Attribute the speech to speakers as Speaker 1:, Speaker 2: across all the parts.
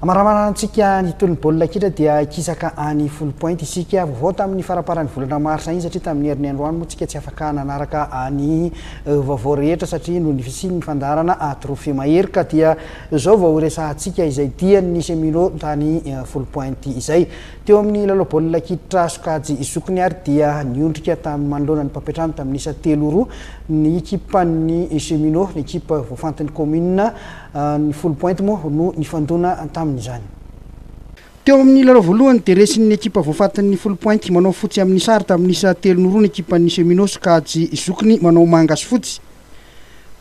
Speaker 1: Amaramarana-ntsika ny tontolon'ny baolina kitra dia hikisaka any Foulpointe isika. Vaovao tamin'ny faramparan'ny volana marsa iny satria tamin'ny herin'ny androany moa tsika tsy afaka nanaraka ny vaovao rehetra satria noho ny fisian'ny fandaharana Trophée Mahery ka dia izao vao horesahantsika izay dian'ny Cheminot tany Foulpointe izay. Teo amin'ny lalao baolina kitra sokajy zokiny ary dia niondrika tamin'ny manoloana ny mpampiantrano tamin'ny isa 3 roa ny ekipan'ny Cheminot, ny ekipa voafantin'ny kaominina Ny Foulpointe moa no nifandona tamin'izany. Teo amin'ny lalao voalohany dia resin'ny ekipa voafatin'ny Foulpointe manao fotsy amin'ny sary tamin'ny isa telo no roa ny ekipan'ny Cheminot sokajy zokiny manao manga sy fotsy.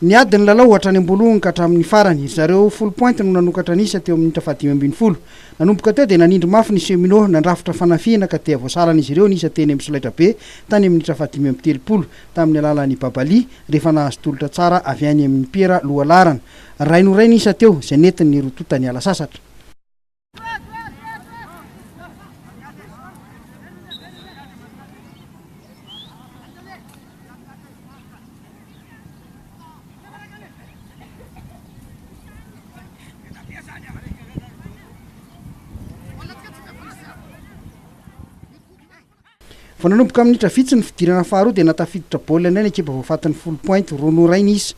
Speaker 1: Niady ny lalao hatrany am-boalohany ka hatramin'ny farany. Ry zareo Foulpointe no nanokatra ny isa teo amin'ny minitra faha-15. Nanomboka teo dia nanindry mafy ny Cheminot nandrafitra fanafihana ka dia voasalan'izy ireo ny isa teny amin'ny solaitrabe tany amin'ny minitra faha-35 tamin'ny alalan'i Babali rehefa nahazo tolotra tsara avy any amin'i Piera lohalaharana. Ray no ray ny isa teo, izay nentin'ny roa tonta niala sasatra. Vao nanomboka minitra vitsy ny fidirana faharoa dia nahatafiditra baolina indray ny ekipa voafatin'ny Foulpointe, roa noho iray ny isa.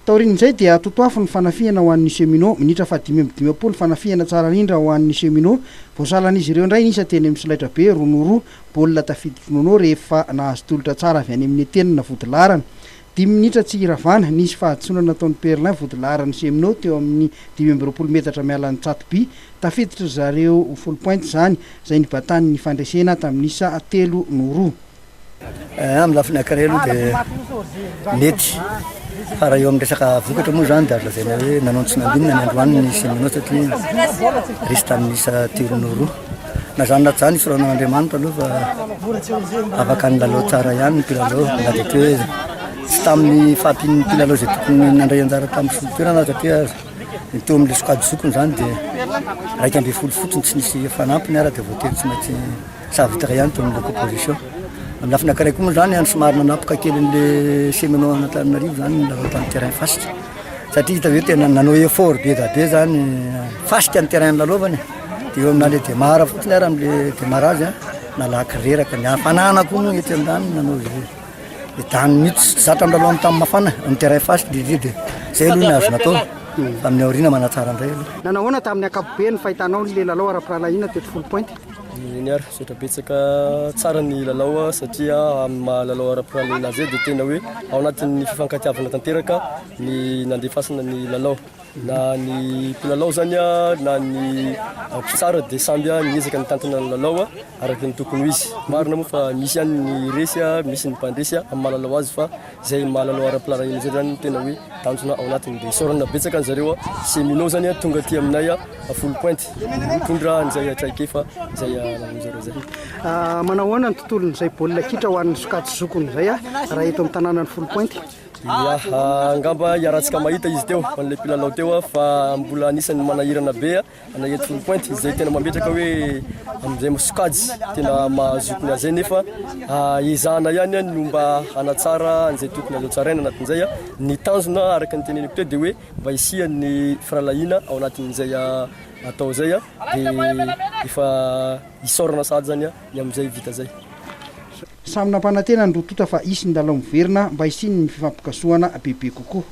Speaker 1: Taorian'izay dia totoafo ny fanafihana ho an'ny Cheminot, minitra faha-55 ny fanafihana tsara indrindra ho an'ny Cheminot, voasalan'izy ireo indray ny isa teny amin'ny solaitrabe, roa noho roa, baolina tafiditr'i Nono rehefa nahazo tolotra tsara avy any amin'ny Etienne vodilaharana. Dimy minitra tsy hiravana, nisy fahadisoana nataon'i Perlin vodilaharan'ny Cheminot teo amin'ny 25 metatra miala ny tsato-by, Tafiditry ry zareo ho Foulpointe izany, izay nibatany ny fandresena tamin'ny isa telo no roa.
Speaker 2: Amin'ny lafiny anankiray aloha dia mety fa raha eo amin'ny resaka vokatra moa izany dia azo lazaina hoe nanao ny tsy nambinina ny androany ny Semino satria resy tamin'ny isa telo noho roa. Na izany na tsy izany isaorana an'Andriamanitra aloha fa afaka nilalao tsara ihany ny mpilalao na dia toa hoe tsy tamin'ny fahampian'ny mpilalao izay tokony nandray anjara tamin'ny solotoerana aza satria Ny teo amin'ilay sokajy zokiny izany dia 11 fotsiny tsy nisy fanampiny ara dia voatery tsy maintsy sahavitaka ihany teo amin'ilay composition. Amin'ny lafiny anankiray koa moa izany any somary nanapoka kely an'ilay cheminot an'Antananarivo izany ny lalao tamin'ny terrain fasika satria hita hoe tena nanao effort be dia be izany fasika ny terrain nilalaovany dia eo aminà le démarre fotsiny ara amin'ilay démarrage nalaky reraka ny hafanana koa moa etsy an-daniny nanao izay. Dia tany mihitsy, tsy zatra milalao amin'ny tany mafana, amin'ny terrain fasika dia dia izay aloha ny azo natao fa amin'ny aoriana manatsara indray aloha.
Speaker 1: Nanao ahoana tamin'ny ankapobeny ny fahitanao ny lalao ara-pirahalahiana teto Foulpointe?
Speaker 3: Eny ary, misaotra betsaka, tsara ny lalao satria amin'ny maha lalao ara-pirahalahiana azy dia tena hoe ao anatin'ny fifankatiavana tanteraka ny nandefasana ny lalao. Na ny mpilalao zany na ny mpitsara dia samby niezaka nitantana ny lalao araka ny tokony ho izy. Marina moa fa misy ihany ny resy, misy ny mpandresy amin'ny maha lalao azy fa izay maha lalao ara-pirahalahiana izay zany no tena hoe tanjona ao anatiny. Dia isaorana betsaka an-dry zareo Cheminot zany tonga aty aminay Foulpointe mitondra an'izay traikefa izay ananan'ny zareo izay.
Speaker 1: Manao ahoana ny tontolon'izay baolina kitra ho an'ny sokajy zokiny izay raha eto amin'ny tanànan'i Foulpointe?
Speaker 3: Ya, angamba iarahantsika mahita izy teo, an'ilay mpilalao teo fa mbola anisan'ny manahirana be ana eto Foulpointe izay tena mametraka hoe amin'izay sokajy tena mahazokiny azy izay nefa ezahana ihany no mba hanatsara an'izay tokony azo tsaraina anatin'izay. Ny tanjona araka ny teneniko teo dia hoe mba hisian'ny firahalahiana ao anatin'izay atao izay dia efa isaorana sahady izany ny amin'izay vita izay.
Speaker 1: Samy nampanantena ny roa tonta fa hisy ny lalao miverina mba hisian'ny fifampikasohana bebe kokoa.